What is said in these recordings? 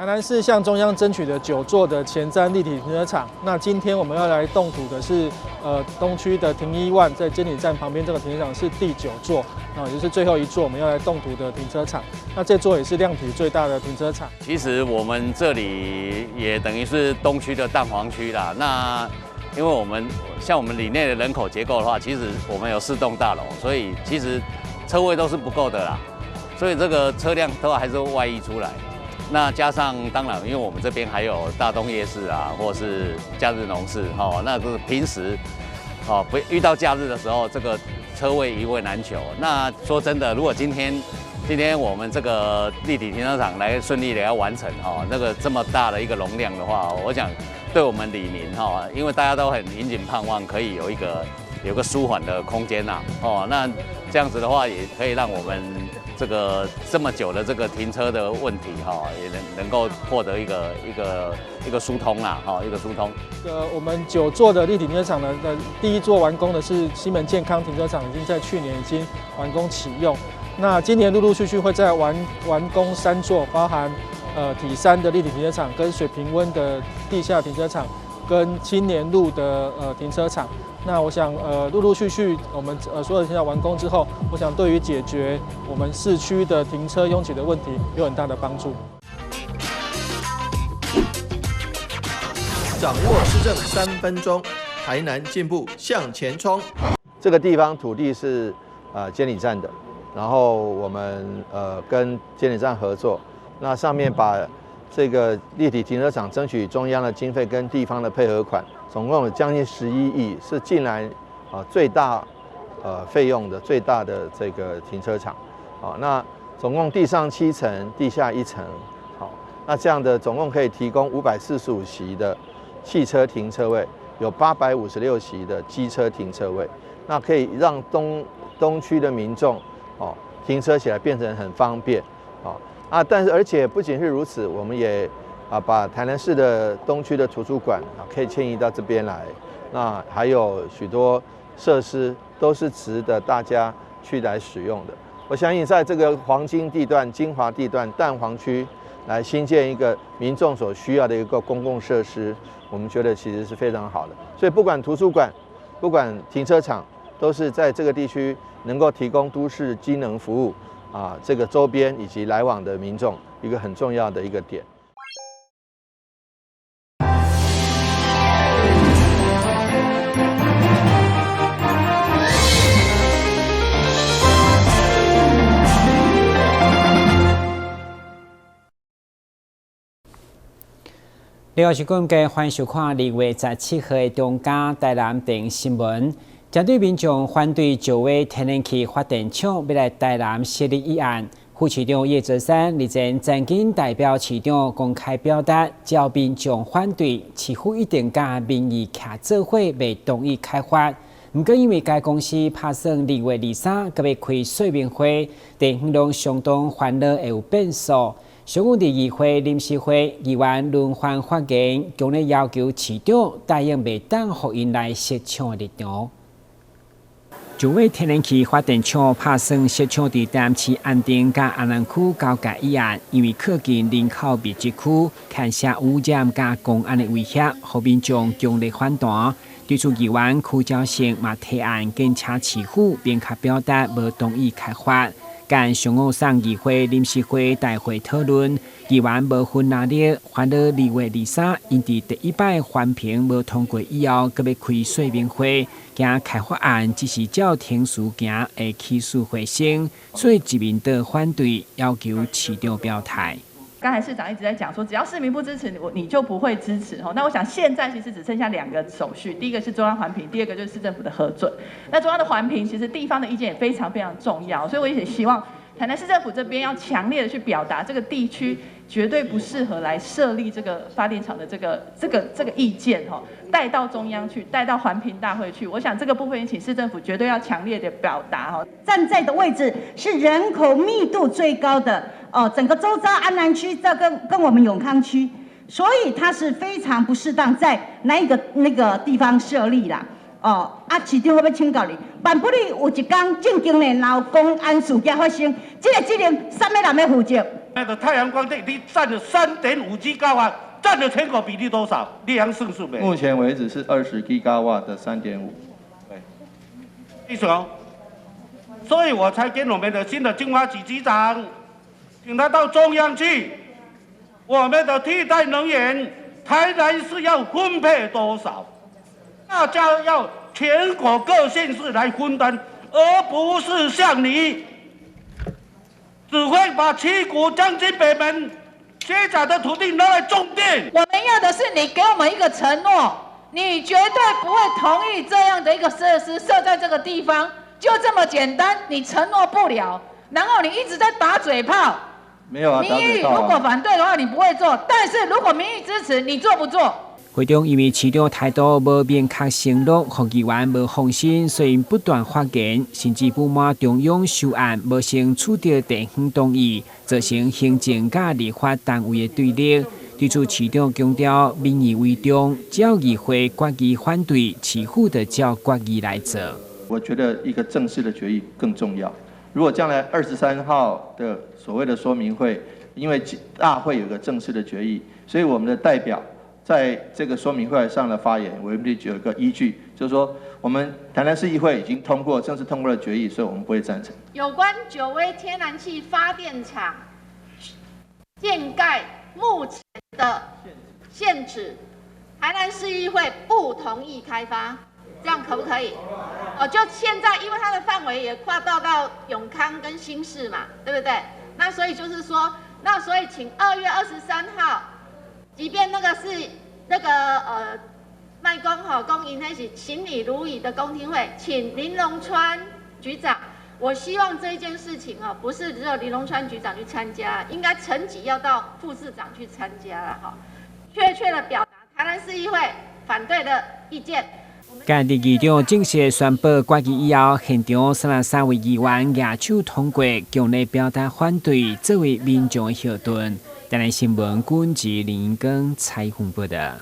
台南市向中央爭取的九座的前瞻立體停車場，那今天我們要來動土的是，東區的停一萬在監理站旁邊這個停車場是第九座，啊，也就是最後一座我們要來動土的停車場。那這座也是量體最大的停車場。其實我們這裡也等於是東區的蛋黃區啦。那因為我們像我們里內的人口結構的話，其實我們有四棟大樓，所以其實車位都是不夠的啦，所以這個車輛都還是外溢出來。那加上當然，因為我們這邊還有大東夜市啊，或是假日農市，哈，那個平時，哦，不遇到假日的時候，這個車位一位難求。那說真的，如果今天我們這個立體停車場來順利的要完成，哈，那個這麼大的一個容量的話，我想對我們里民，哈，因為大家都很引頸盼望，可以有個舒緩的空間吶，哦，那這樣子的話，也可以讓我們這個這麼久的這個停車的問題，哈，也能夠獲得一個疏通啦，哈，一個疏通。我們九座的立體停車場呢，第一座完工的是西門健康停車場，已經在去年已經完工啟用。那今年陸陸續續會再完工三座，包含體三的立體停車場、跟水平溫的地下停車場、跟青年路的停車場。那我想，陸陸續續我們所有的停車場完工之後，我想對於解決我們市區的停車擁擠的問題有很大的幫助。掌握市政3分鐘，台南進步向前衝。這個地方土地是監理站的，然後我們跟監理站合作，那上面把這個立體停車場爭取中央的經費跟地方的配合款。總共有將近11億，是近來最大費用的最大的這個停車場，好，那總共地上7層，地下1層，好，那這樣的總共可以提供545席的汽車停車位，有856席的機車停車位，那可以讓東區的民眾哦停車起來變成很方便，啊，但是而且不僅是如此，我們也把台南市的東區的圖書館啊，可以遷移到這邊來。那還有許多設施都是值得大家去來使用的。我相信在這個黃金地段、精華地段、蛋黃區來新建一個民眾所需要的一個公共設施，我們覺得其實是非常好的。所以不管圖書館、不管停車場，都是在這個地區能夠提供都市機能服務啊，這個周邊以及來往的民眾一個很重要的一個點。你好，是講嘅歡迎收看2月17號的中嘉台南電新聞。針對民眾反對石化天然氣發電廠欲來台南設立一案，副市長葉澤山日前曾經代表市長公開表達，只要民眾反對，市府一定佮民意徛做伙，袂同意開發。毋過因為該公司拍算2月23閣欲開說明會，地方攏相當煩惱會有變數。上午佇議會臨時會，議員輪番發言，強烈要求市長答應袂當予𪜶來設廠的立場。石化天然氣發電廠拍算設廠佇台南市安定佮安南區交界以岸，因為靠近人口密集區，牽涉污染佮公安的威脅，予民眾強烈反彈。對此，議員柯兆勝嘛提案，懇請市府明確表達無同意開發。但上午上議會臨時會大會討論，議員無分藍綠，煩惱2月23，𪜶佇第一擺環評無通過以後，閣欲開說明會，驚開發案只是照程序行，會起死回生，所以自民黨反對，要求市長表態。剛才市長一直在講說，只要市民不支持我，你就不會支持。那我想現在其實只剩下兩個手續，第一個是中央環評，第二個就是市政府的核准。那中央的環評其實地方的意見也非常非常重要，所以我也希望台南市政府這邊要強烈的去表達，這個地區絕對不適合來設立這個發電廠的這個意見，帶到中央去，帶到環評大會去。我想這個部分也請市政府絕對要強烈的表達。站在的位置是人口密度最高的。哦，整個周遭安南區，這跟我們永康區，所以它是非常不適當在那個地方設立啦。哦，啊，市長我欲請教你，萬不利有一天正經的，若有公安事件發生，這個責任啥物人欲負責？那個太陽光電你佔了3.5吉瓦，佔了全國比例多少？你曉算數沒？目前為止是20吉瓦的3.5。對，意思哦，所以我才跟我們的新的經發局局長，請他到中央去，我們的替代能源，台南市要分配多少？大家要全國各縣市來分擔，而不是像你，只會把七股將軍北門學甲的土地拿來種電。我們要的是你給我們一個承諾，你絕對不會同意這樣的一個設施設在這個地方，就這麼簡單，你承諾不了，然後你一直在打嘴炮。沒有啊，民意如果反對的話，你不會做；但是如果民意支持，你做不做？會中因為市長態度無明確承諾，予議員無放心，所以不斷發言，甚至不滿中央修案無先取得地方同意，造成行政佮立法單位的對立。對此市長強調民意為重，只要議會決議反對，市府就照決議來做。我覺得一個正式的決議更重要。如果將來23號的所謂的說明會，因為大會有個正式的決議，所以我們的代表在這個說明會上的發言，我們就有一個依據，就是說我們台南市議會已經通過正式通過了決議，所以我們不會贊成。有關九威天然氣發電廠建蓋目前的限制，台南市議會不同意開發，這樣可不可以？哦，就現在，因為它的範圍也跨到永康跟新市嘛，對不對？那所以就是說，那所以請2月23號，即便那個是那個賣公吼公營那是行禮如儀的公聽會，請林榮川局長，我希望這一件事情哦，不是只有林榮川局長去參加，應該層級要到副市長去參加了哈，確切的表達台南市議會反對的意見。今日議長正式宣布決議以後，現場33位議員舉手通過，強烈表達反對，作為民眾的後盾。台南新聞軍事林根採訪報道。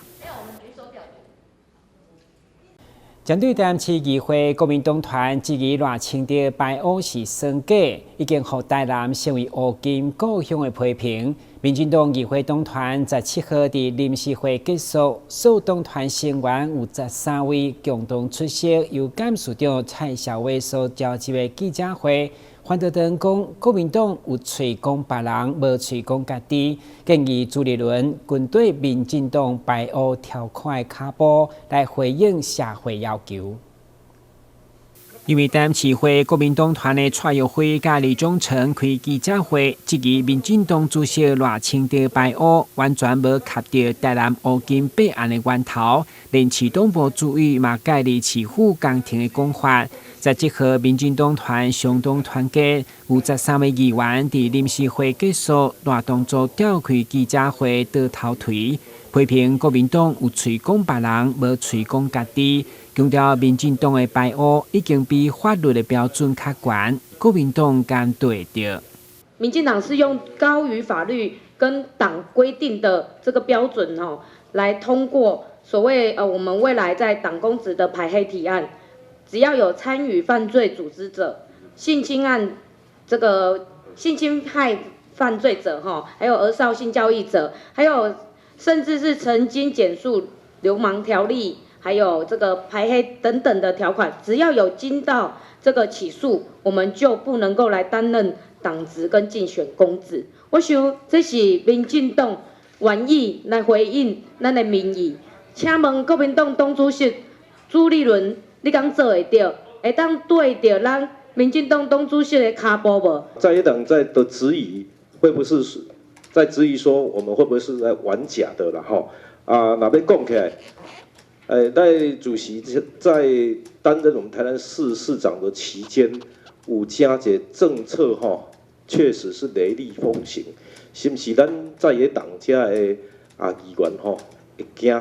針對台南市議會國民黨團質疑賴清德排烏是耍假，已經予台南成為烏金故鄉的批評。民進黨議會黨團17號佇臨時會結束，所有黨團成員有13位共同出席，由監事長蔡少偉所召集的記者會。范德登講，國民黨有喙講別人，無喙講家己，建議朱立倫跟對民進黨排烏條款的跤步來回應社會要求。因為台南市會國民黨團的蔡玉輝佮李忠誠開記者會，質疑民進黨主席賴清德排烏完全無及著台南烏金弊案的源頭，連市黨部主委嘛介入市府工程的講法。17號，民進黨團相當團結，有13位議員佇臨時會結束，大動作召開記者會倒頭槌，批評國民黨有喙講別人，無喙講家己。強調民進黨的排烏已經比法律的標準較懸，國民黨敢對著。民進黨是用高於法律跟黨規定的這個標準哦，來通過所謂我們未來在黨公職的排黑提案，只要有參與犯罪組織者、性侵案這個性侵害犯罪者哈，還有兒少性交易者，還有甚至是曾經檢訴流氓條例。還有這個排黑等等的條款，只要有經到這個起訴，我們就不能夠來擔任黨職跟競選公職。我想這是民進黨願意來回應咱的民意。請問國民黨黨主席朱立倫，你敢做會著？會當對著咱民進黨黨主席的跤步無？在野黨在的質疑，會不會是在質疑說我們會不會是在玩假的啦？吼啊，若欲講起來？賴主席在擔任我們台南市市長的期間，有真濟政策吼，確實是雷厲風行，是毋是咱在野黨遮的啊議員吼會驚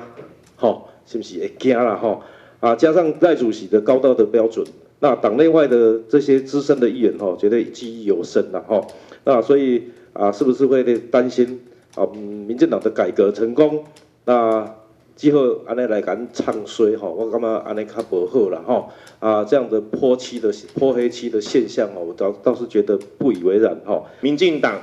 吼，是毋是會驚啦吼？啊，加上賴主席的高道德標準，那黨內外的這些資深的議員吼，絕對記憶猶深啦吼。那所以啊，是不是會擔心啊？民進黨的改革成功，那之後按呢來共唱衰吼，我感覺按呢較無好啦吼。啊，這樣的潑漆的潑黑漆的現象哦，我倒是覺得不以為然吼。民進黨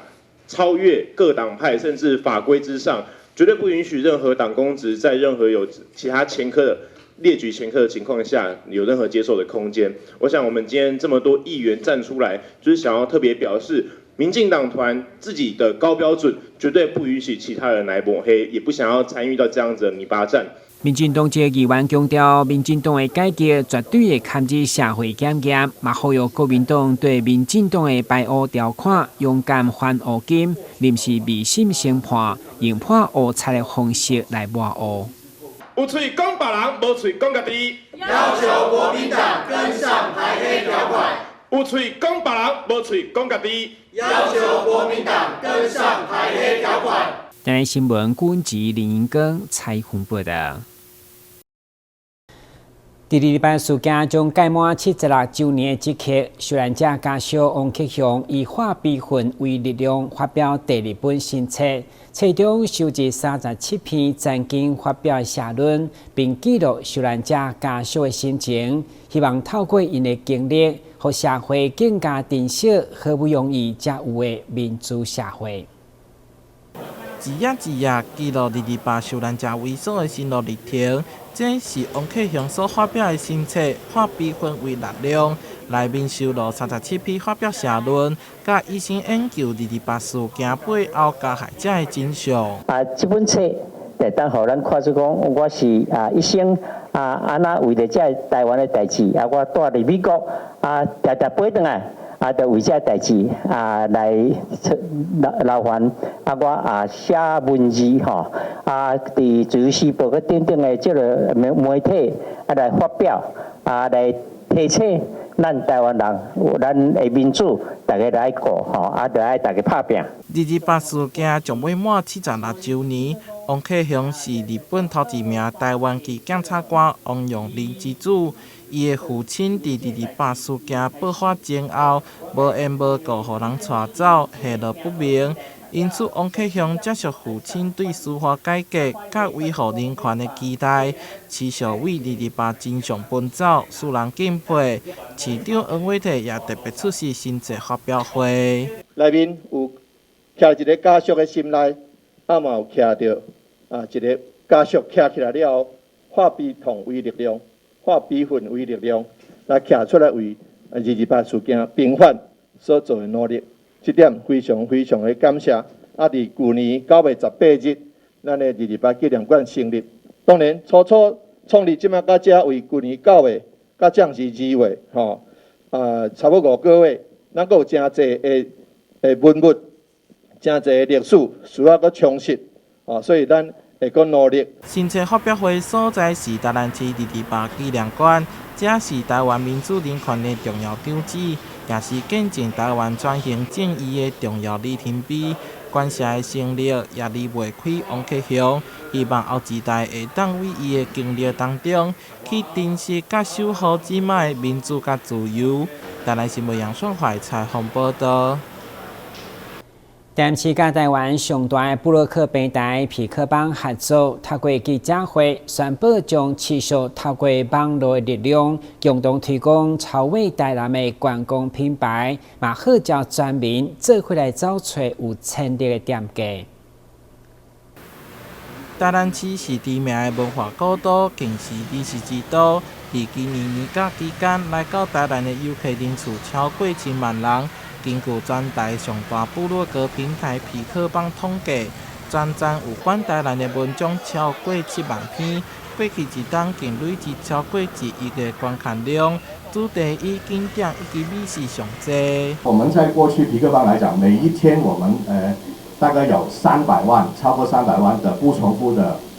超越各黨派甚至法規之上，絕對不允許任何黨公職在任何有其他前科的列舉前科的情況下有任何接受的空間。我想我們今天這麼多議員站出來，就是想要特別表示，民進黨團自己的高標準，絕對不允許其他人來抹黑，也不想要參與到這樣子的泥巴戰。民進黨這個議員強調，民進黨的改革絕對會堪入社會檢驗，嘛呼籲國民黨對民進黨的排烏條款勇敢還烏金，臨時未審先判，用破烏賊的方式來抹烏。有喙講別人，無喙講家己。要求國民黨跟上排黑條款。有喙講別人，無喙講家己。要求國民黨跟上排黑條款。台南新聞郭文吉、林英庚採訪報道。二二八事件將屆滿76週年的這刻，受難者家屬王克雄以化悲憤為力量，發表第二本新冊，冊中收集37篇曾經發表的社論，並記錄受難者家屬的心情，希望透過𪜶的經歷，予社會更加珍惜好不容易才有的民主社會。一頁一頁記錄二二八受難者遺孀的心路歷程，這是王克雄所發表的新冊《化悲憤為力量》，內面收錄37篇發表社論，佮醫生研究二二八事件背後加害者的真相。啊，這本冊會當予咱看出講，我是啊一生啊按怎為著這台灣的代誌，啊我蹛佇美國啊，定定飛轉來。啊，就為這代誌啊來勞勞煩啊，我啊寫文字吼啊，佇自由時報閣等等的這个媒媒體啊來發表啊來提醒咱台灣人，咱的民主，大家來顧吼，啊，著愛大家拍拚。二二八事件將欲滿76週年，王克雄是日本頭一名台灣籍檢察官王用霖之子。伊的父親佇二二八事件爆發前後，無緣無故予人帶走，下落不明。因此，王克雄接受父親對司法改革佮維護人權的期待，持續為二二八真相奔走，使人敬佩。市長黃偉哲也特別出席新冊發表會。內面有徛一个家屬的心內，啊嘛有徛著啊一个家屬徛起來了後，化悲痛為力量，化悲憤為力量，來徛出來為二二八事件平反所做的努力，這點非常非常的感謝。啊，佇舊年9月18日，咱的二二八紀念館成立。當然，初初創立這馬到這為舊年9月，到這是2月，吼，啊，差不多5個月，咱閣有誠濟的的文物，誠濟的歷史需要閣充實，哦，所以咱會閣努力。新冊發表會所在是台南市二二八紀念館，這是台灣民主人權的重要長子，也是見證台灣轉型正義的重要里程碑。館舍的成立也離袂開王克雄，希望後一代會當為伊的經歷當中，去珍惜佮守護這擺的民主佮自由。台南新聞楊順懷採訪報道。台南市佮台灣上大的部落客平台痞客邦合作，透過記者會宣布，將持續透過網路的力量，共同推廣超越台南的觀光品牌，嘛號召全民做伙來找揣有潛力的店家。台南市是知名的文化古都，更是美食之都。佇今年年假期間，來到台南的遊客人數超過千萬人。根據全台上大部落格平台痞客邦統計，全站有關台南的文章超過7萬篇，過去一冬更累積超過1億個觀看量。主題以景點以及美食上濟。我們在過去痞客邦來講，每一天我們大概有三百萬，超過三百萬的不重複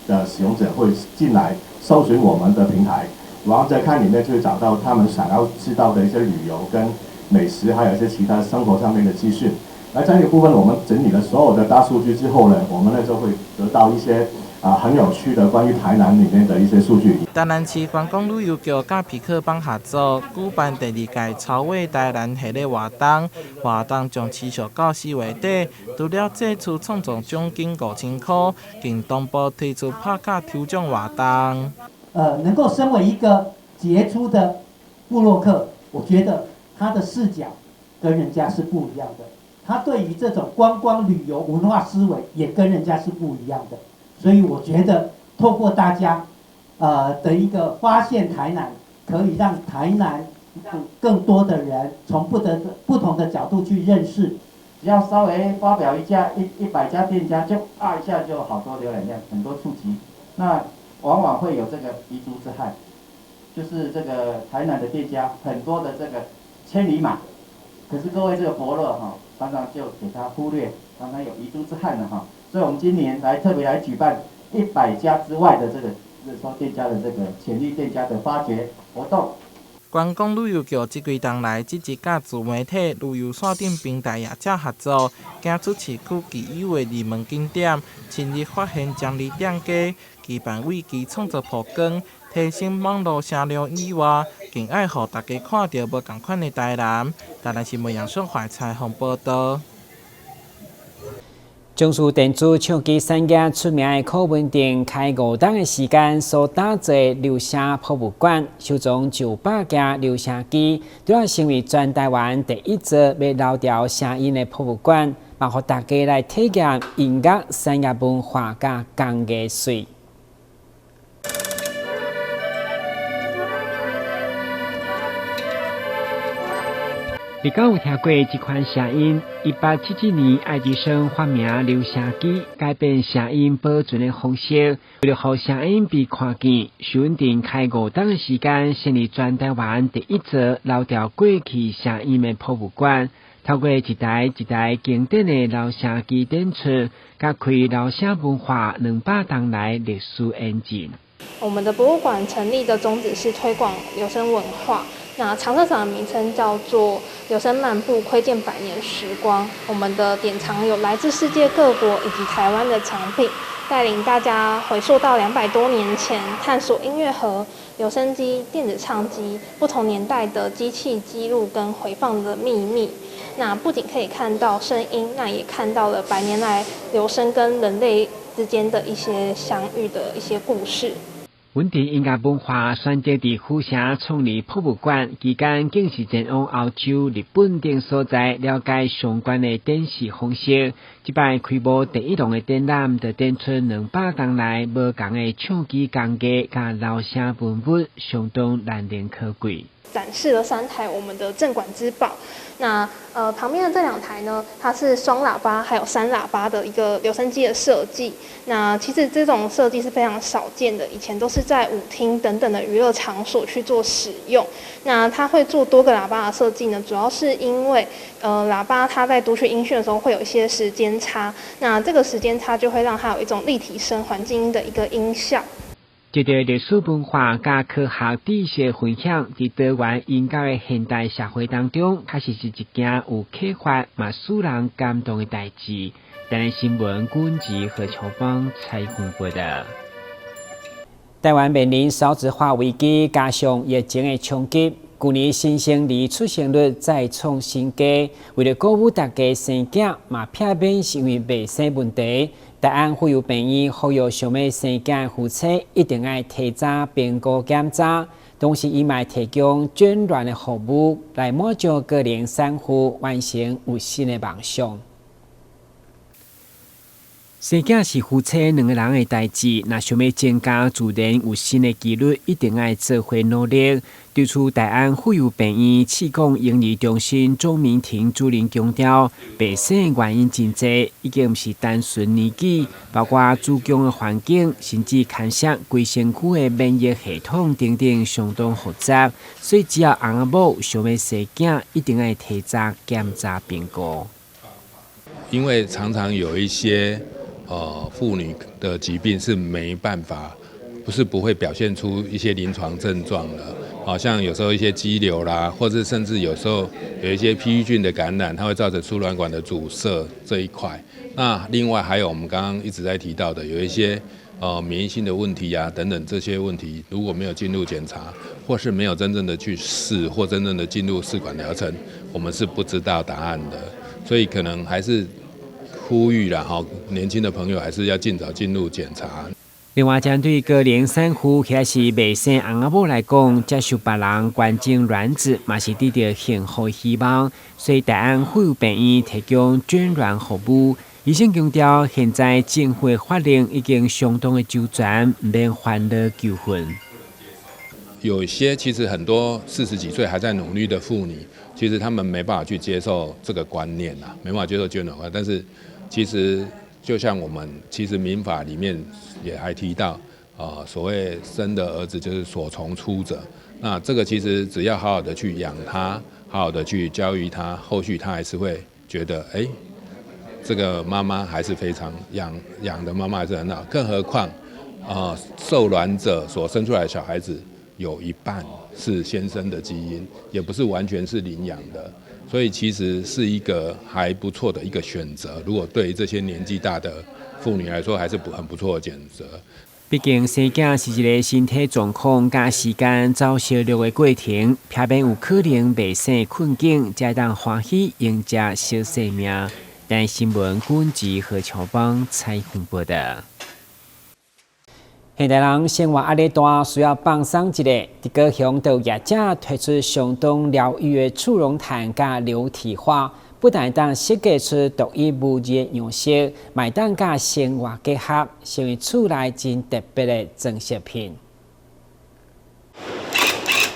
的使用者會進來搜尋我們的平台，然後再看裡面就會找到他們想要知道的一些旅遊跟美食，還有一些其他生活上面的資訊。那在這個部分，我們整理了所有的大數據之後呢，我們呢就會得到一些啊很有趣的關於台南裡面的一些數據。台南市觀光旅遊局佮痞客邦合作，舉辦第二屆超越台南系列活動，活動將持續到4月底。除了祭出創造獎金5000塊，更同步推出拍卡抽獎活動。能夠身為一個傑出的部落客，我覺得他的視角跟人家是不一樣的。他對於這種觀光旅遊文化思維也跟人家是不一樣的，所以我覺得透過大家，的一個發現台南，可以讓台南讓更多的人從不同的角度去認識。只要稍微發表一下100家店家，就啊一下就好多瀏覽量，很多觸及，那往往會有這個遺珠之憾，就是這個台南的店家很多的這個千里馬，可是各位這個伯樂哈，常常就給他忽略，常常有遺珠之憾的哈，所以我們今年來特別來舉辦100家之外的這個，就是說店家的這個潛力店家的發掘活動。觀光旅遊局這幾冬來積極佮自媒體、旅遊線頂平台業者合作，行出市區既有的熱門景點，深入發現潛力店家，期盼危機創造曝光，提升網路聲量以外，更愛予大家看著無仝款的台南。台南新聞楊淑懷採訪報導。從事電子唱機產業出名的柯文定，開5冬的時間所打造留聲博物館，收藏900件留聲機，拄仔成為全台灣第一座欲留著聲音的博物館，嘛予大家來體驗音樂產業文化佮工藝術。你敢有聽過這款聲音？1877年，愛迪生發明留聲機，改變聲音保存的方式。為了予聲音被看見，徐文定開5冬的時間，成立全台灣第一座留著過去聲音的博物館。透過一台一台經典的留聲機展出，佮開留聲文化200冬來歷史演進。我們的博物館成立的宗旨是推廣留聲文化。那常設展的名稱叫做《留聲漫步，窺見百年時光》。我們的典藏有來自世界各國以及台灣的藏品，帶領大家回溯到200多年前，探索音樂盒、留聲機、電子唱機不同年代的機器記錄跟回放的秘密。那不僅可以看到聲音，那也看到了百年來留聲跟人類之間的一些相遇的一些故事。本地音樂文化選擇佇府城創立博物館，期間更是前往歐洲、日本等所在了解相關的展示方式。這擺開幕第一檔的展覽，就展出200冬來無仝的唱機工藝佮留聲文物，相當難能可貴。展示了3台我們的鎮館之寶。那旁邊的這2台呢，它是雙喇叭還有3喇叭的一個留聲機的設計。那其實這種設計是非常少見的，以前都是在舞廳等等的娛樂場所去做使用。那它會做多個喇叭的設計呢，主要是因為喇叭它在讀取音訊的時候會有一些時間差，那這個時間差就會讓它有一種立體聲環境音的一個音效。這個歷史文化佮科學知識分享，佇多元音樂的現代社會當中，確實是一件有啟發、嘛使人感動的代誌。台南新聞軍事何秋芳採訪報導。台灣面臨少子化危機，加上疫情的衝擊，舊年新生兒出生率再創新低。為了鼓舞大家生囝，嘛避免是因為袂生問題。大安婦幼病院呼籲想欲生囝的夫妻一定愛提早評估檢查，同時伊嘛提供診斷的服務，來滿足高齡產婦完成有新的夢想。生囝是夫妻兩個人的代誌，若想欲增加自然有生的幾率，一定愛做伙努力。對此，大安婦幼病院試管嬰兒中心鍾明婷主任強調，袂生的原因真濟，已經毋是單純年紀，包括子宮的環境，甚至牽涉規身軀的免疫系統等等，相當複雜。所以，只要翁仔某想欲生囝，一定愛提早檢查評估。因為常常有一些婦女的疾病是沒辦法，不是不會表現出一些臨床症狀的，好像有時候一些肌瘤啦，或者甚至有時候有一些 P 菌的感染，它會造成輸卵管的阻塞這一塊。那另外還有我們剛剛一直在提到的，有一些免疫性的問題啊等等這些問題，如果沒有進入檢查，或是沒有真正的去試，或真正的進入試管療程，我們是不知道答案的，所以可能還是呼籲啦，哈，年輕的朋友還是要盡早進入檢查。另外，針對高齡產婦或是未生翁仔某來講，接受別人捐贈卵子嘛是得著幸福希望。所以，大安婦幼病院提供捐卵服務。醫生強調，現在政府的法令已經相當的周全，毋免煩惱糾紛。有些其實很多40幾歲還在努力的婦女，其實他們沒辦法去接受這個觀念啊，沒辦法接受捐卵觀。但是其實就像我們其實民法裡面也還提到，所謂生的兒子就是所從出者。那這個其實只要好好的去養他，好好的去教育他，後續他還是會覺得，哎，這個媽媽還是非常養的媽媽還是很好。更何況，受卵者所生出來的小孩子有一半是先生的基因，也不是完全是領養的。所以其實是一個還不錯的一個選擇。如果對於這些年紀大的婦女來說，還是不很不錯的選擇。畢竟生囝是一個身體狀況佮時間走相錄的過程，避免有可能袂生困境，才會當歡喜迎接小生命。台視新聞軍事何巧邦採訪報道。現代人生活壓力大，需要放鬆一下。佇高雄就有業者推出相當療癒的簇絨毯佮流體畫，不但會當設計出獨一無二的樣式，嘛會當佮生活結合，成為厝內真特別的裝飾品。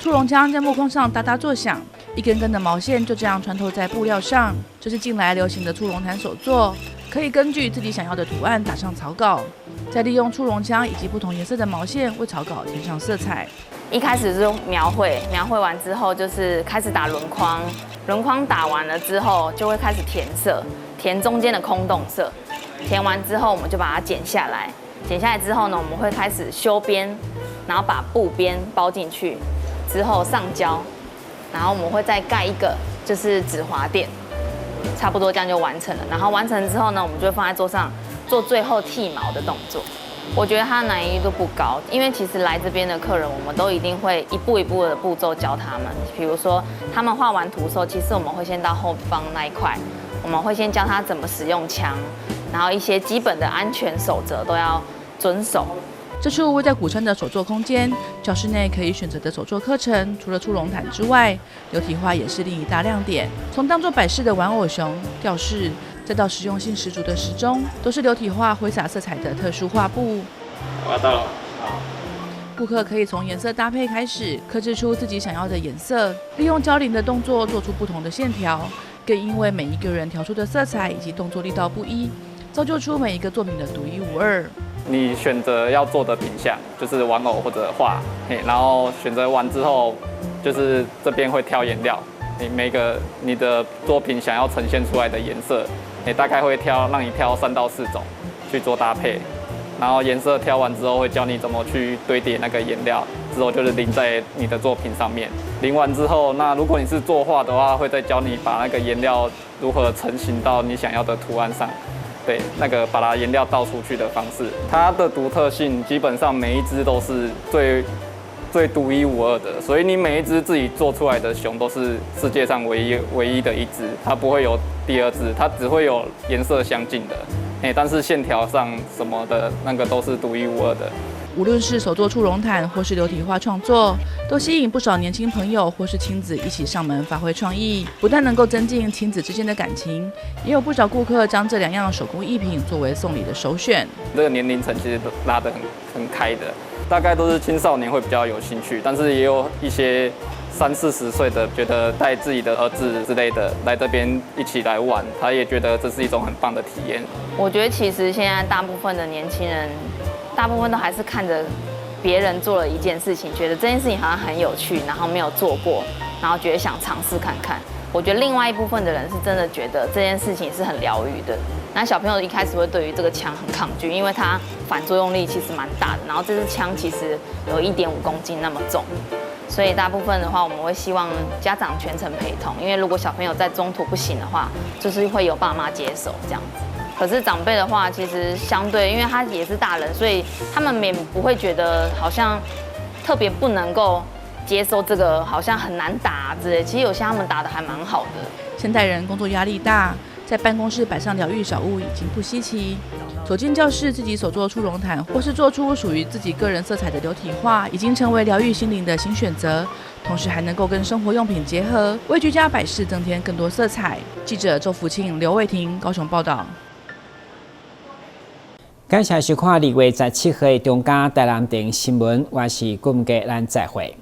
簇絨槍在木框上噠噠作響，一根根的毛線就這樣穿透在布料上。這是近來流行的簇絨毯手作，可以根據自己想要的圖案打上草稿，再利用簇絨槍以及不同顏色的毛線為草稿添上色彩。一開始是描繪，描繪完之後就是開始打輪框，輪框打完了之後就會開始填色，填中間的空洞色。填完之後我們就把它剪下來，剪下來之後呢，我們會開始修邊，然後把布邊包進去，之後上膠，然後我們會再蓋一個就是止滑墊，差不多這樣就完成了。然後完成之後呢，我們就放在桌上做最後剃毛的動作。我覺得它難易度不高，因為其實來這邊的客人，我們都一定會一步一步的步驟教他們。比如說，他們畫完圖的時候，其實我們會先到後方那一塊，我們會先教他怎麼使用槍，然後一些基本的安全守則都要遵守。這處位在鼓山的手作空間，教室內可以選擇的手作課程，除了簇絨毯之外，流體畫也是另一大亮點。從當作擺飾的玩偶熊、吊飾，再到實用性十足的時鐘，都是流體畫揮灑色彩的特殊畫布。我到了。顧客可以從顏色搭配開始，刻製出自己想要的顏色，利用交靈的動作做出不同的線條。更因為每一個人調出的色彩以及動作力道不一，造就出每一個作品的獨一無二。你選擇要做的品項就是玩偶或者畫，嘿，然後選擇完之後，就是這邊會挑顏料，你每個你的作品想要呈現出來的顏色，你大概會挑，讓你挑3到4種去做搭配，然後顏色挑完之後會教你怎麼去堆疊那個顏料，之後就是淋在你的作品上面。淋完之後，那如果你是作畫的話，會再教你把那個顏料如何成型到你想要的圖案上。對，那個把它顏料倒出去的方式，它的獨特性基本上每一隻都是最最獨一無二的，所以你每一隻自己做出來的熊都是世界上唯一唯一的一隻，它不會有第二隻，它只會有顏色相近的，哎，但是線條上什麼的那個都是獨一無二的。無論是手作簇絨毯，或是流體畫創作，都吸引不少年輕朋友或是親子一起上門發揮創意。不但能夠增進親子之間的感情，也有不少顧客將這兩樣手工藝品作為送禮的首選。這個年齡層其實都拉得很開的，大概都是青少年會比較有興趣，但是也有一些30、40歲的，覺得帶自己的兒子之類的來這邊一起來玩，他也覺得這是一種很棒的體驗。我覺得其實現在大部分的年輕人，大部分都還是看着別人做了一件事情，覺得這件事情好像很有趣，然後沒有做過，然後覺得想嘗試看看。我覺得另外一部分的人是真的覺得這件事情是很療癒的。那小朋友一開始會對於這個槍很抗拒，因為它反作用力其實蠻大的，然後這支槍其實有1.5公斤那麼重，所以大部分的話我們會希望家長全程陪同，因為如果小朋友在中途不行的話，就是會有爸媽接手這樣子。可是長輩的話，其實相對，因為他也是大人，所以他們也不會覺得好像特別不能夠接受這個，好像很難打之類。其實有些他們打得還蠻好的。現代人工作壓力大，在辦公室擺上療癒小物已經不稀奇。走進教室，自己手做觸絨毯，或是做出屬於自己個人色彩的流體畫，已經成為療癒心靈的新選擇。同時還能夠跟生活用品結合，為居家擺飾增添更多色彩。記者周福慶、劉慧婷高雄報道。感謝收看2月17號的中嘉台南電新聞，我是顧文傑，咱再會。